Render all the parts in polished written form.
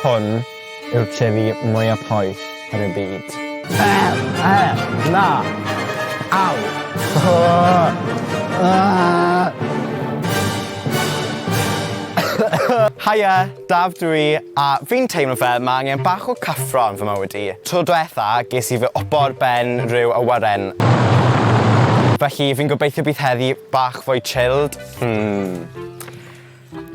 Hwn yw'r chilli mwya poeth yn y byd. Na! Aw! Haia, Daf dw i, a fi'n teimlo fel ma' angen bach o cyffro yn fy mywyd i. Tro dwetha, ges i fy wpo ar ben rhyw awyren. Felly fi'n gobeithio bydd heddi bach fwy chilled. Hmm.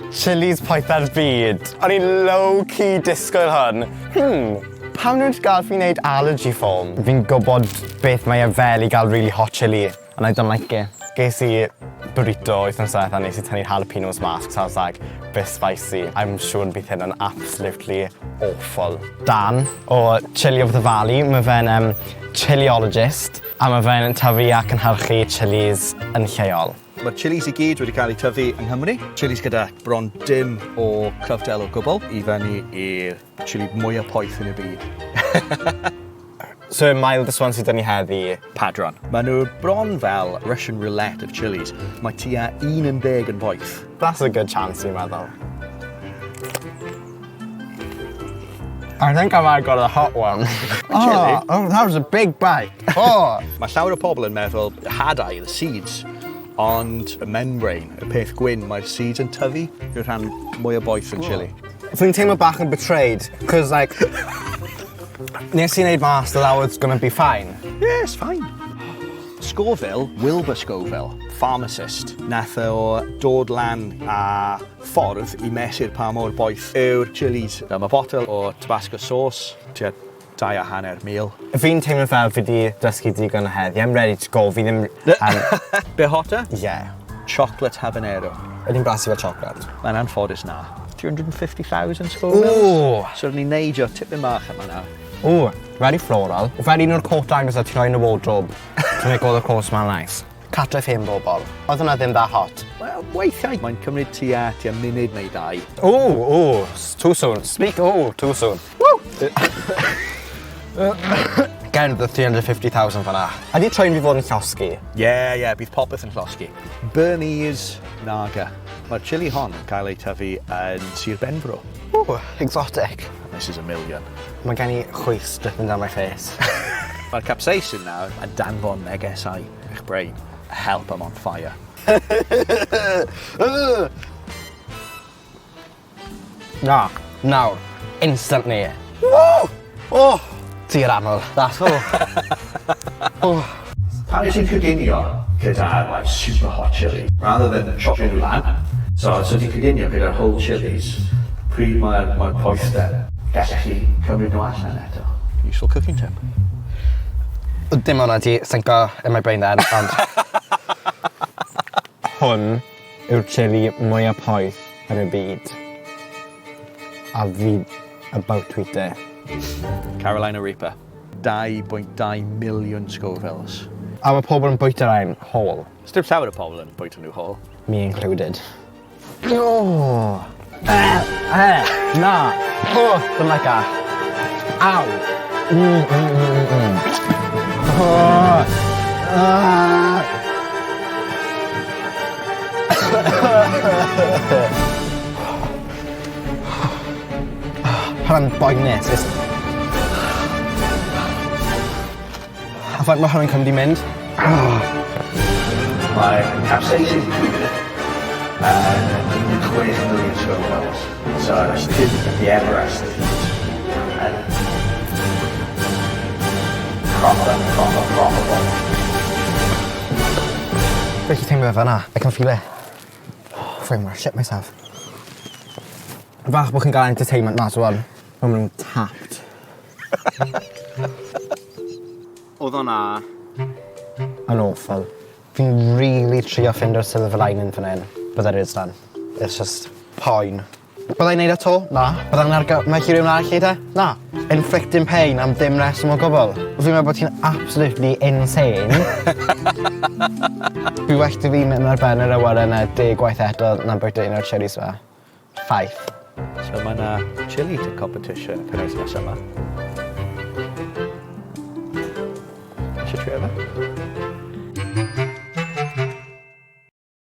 Chillies poetha'r byd. O'n i'n low key disgwyl hwn. Hmm, pam nhw'n gael fi wneud allergy form? Fi'n gwybod beth mae e fel i gael really hot chilli, and I don't like it. Ges i burrito wythnos diwetha, nes i tynnu'r jalapenos mas, 'cause I was like, bit spicy. I'm sure bydd hyn yn absolutely awful. Dan o Chilli of the Valley, mae fe'n um, chiliologist, a mae fe'n tyfu a cynhyrchu chilies yn lleol. Mae'r chilies i gyd wedi cael eu tyfu yng Nghymru. Chilies gyda bron dim o cryfdel o gwbl i fyny i'r chili mwyaf poeth yn y byd. So y mildest one sydd 'da ni heddi? Padron. Maen nhw bron fel Russian roulette of chilies. Mae tua un yn ddeg yn boeth. That's a good chance fi'n meddwl. I think I might got a hot one. Chili? Oh, oh, that was a big bite. Oh! Mae llawer o pobl yn meddwl hadau, the seeds, ond y membrane, y peth gwyn mae'r seeds yn tyfu, yw'r rhan mwyaf boeth yn chili. Fi'n teimlo bach yn betrayed, cos like, nes i wneud mas that that was gonna be fine. Yeah, it's fine. Scoville, Wilbur Scoville, pharmacist, nath o dod lan a ffordd i mesur pa mor boeth yw'r chilies. Mae botel o Tabasco sauce, tua 2.5 mil. Fi'n teimlo fel fi 'di dysgu digon o heddi. I'm ready to go. Fi ddim... Bit hotter? Yeah. Chocolate habanero. Ydy'n blasu fel chocolate? Mae'n anffodus na. 350,000 Scovilles. Ooh! So ni'n neidio tipyn bach yma nawr. Ooh, very floral. Fel un o'r coat hangers a ti'n rhoi yn y wardrobe to make all the clothes smell nice. Cartref hen bobl. Oedd hwnna ddim that hot. Wel, weithiau. Mae'n cymryd tua munud neu ddau. Ooh, ooh, too soon. Speak, ooh, too soon. Woo! Gen the 350,000 fan'na. Ydy trwyn fi fod yn llosgi? Ie, bydd popeth yn llosgi. Burmese Naga. Mae'r chili hon yn cael ei tyfu yn Sir Benfro. Ooh, exotic. This is a million. Mae gen i chwys dripping down my face. Mae'r capsaicin nawr yn danfon negesau i'ch brain. Help, I'm on fire. Na, nawr. Instantly. Woo! Oh! Tir aml. That's all. Oh. Pan wyt ti'n coginio gyda like super hot chili, rather than chopio nhw lan, so ti'n coginio gyda'r whole chilies, pryd mae'r mae poethder, gallech chi cymryd nhw allan eto. Useful cooking tip. Dim hwnna 'di sinco in my brain then, ond... Hwn yw'r chili mwya poeth yn y byd. A fi about to eat it. Carolina Reaper. 2.2 million Scovilles. A mae pobl yn bwyta rhain whole. Sdim llawer o pobl yn bwyta nhw whole. Me included. Oh! Eh, eh, na! Oh, don't like that. Ow! Oh! Ah! Hwnna'n boenus. It's... A faint mae hwnna'n cymryd i mynd? Mae capsaicin pur yn 6 million Scovilles. So it's the Everest of heat. And proper, proper, proper boeth. Beth ti'n teimlo fan'na? I can feel it. Oh, I'm gonna shit myself. Falch bod chi'n gael entertainment mas o hwn. Ma' nhw'n tapped. Oedd hwnna yn awful. Fi'n really trio ffindio'r silver lining fan hyn, but there is none. It's just poen. Byddai'n neud e 'to? Na. Byddai'n argymell i rywun arall neud e? Na. Inflicting pain am dim reswm o gwbl. Fi'n meddwl bod ti'n absolutely insane. Fi well 'da fi mynd ar ben yr awyren 'na deg gwaith eto na bwyta un o'r chillies 'ma. Ffaith. So mae 'na chili competition y penwythnos yma.